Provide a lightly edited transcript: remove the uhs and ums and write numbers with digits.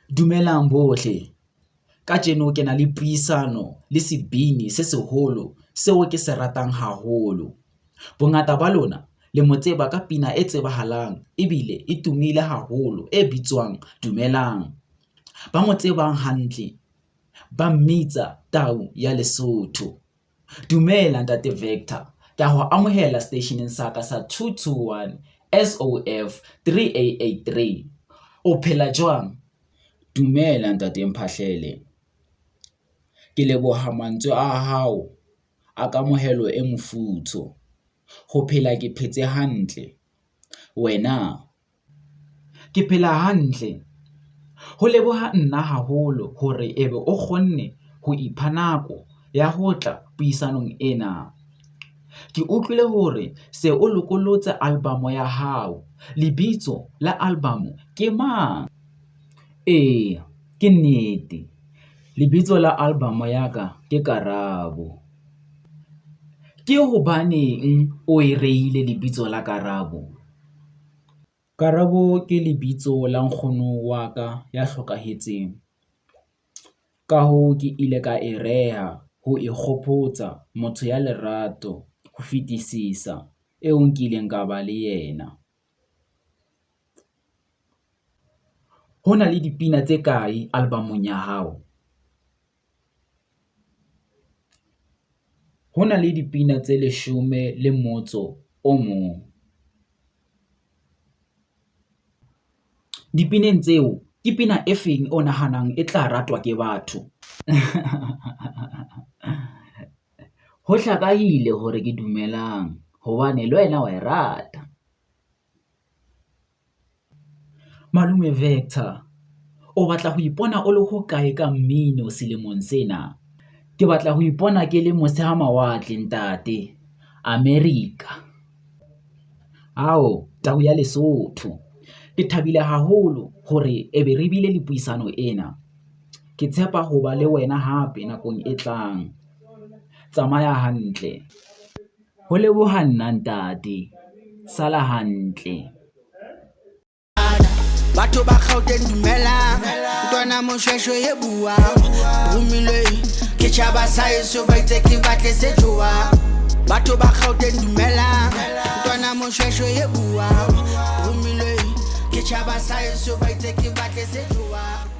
Dumelang bohle. Kajeno ke na le puisano le sebini se seholo seo ke se ratang haholo. Bongata ba lona le mo tseba ka pina e tsebahalang ebile e tumile haholo e bitswang Dumelang. Ba mo tsebang hantle ba mmitsa Tau ya Lesotho. Dumela ntate Vector, ke a ho amohela seteisheneng sa ka sa 221 S_O_F 3A83. O phela jwang? Dumela ntate Mphahlele. Ke leboha mantswe a hao a kamohelo e mofuthu. Ho phela ke phetse hantle, wena? Ke phela hantle. Ho leboha nna haholo hore ebe o kgonne ho ipha nako ya ho tla puisanong ena. Ke utlwile hore se o lokollotse album ya hao. Lebitso la album ke mang? Eya, ke nnete. Lebitso la album ya ka ke Karabo. Ke hobaneng o e rehile lebitso la Karabo? Karabo ke lebitso la nkgono wa ka ya hlokahetseng. Ka hoo, ke ile ka e reha ho ikgopotsa motho ya lerato ho fetisisa eo nkileng ka ba le yena. Ho na le dipina tse kae album-ong ya hao? Ho na le dipina tse leshome le motso o mong. Dipineng tseo ke pina e feng o nahanang e tla ratwa ke batho? Ho hlakahile hore ke dumelang hobane le wena wa e rata. Malome Vector, o batla ho ipona o le hokae ka mmino selemong sena? Ke batla ho ipona ke le mose ho mawatle ntate, America. Ao tau ya Lesotho. Ke thabile haholo hore ebe re bile le puisano ena. Ke tshepa ho ba le wena hape nakong e tlang. Tsamaya hantle. Ho leboha nna ntate, sala hantle. Batho ba Gauteng dumelang, ntwana Moshoeshoe e buang. Romilwe ke tjhaba sa heso ba itse ke batle se jowang. Batho ba Gauteng dumelang, ntwana Moshoeshoe e buang. Romilwe ke tjhaba sa heso ba itse ke batle se jowang.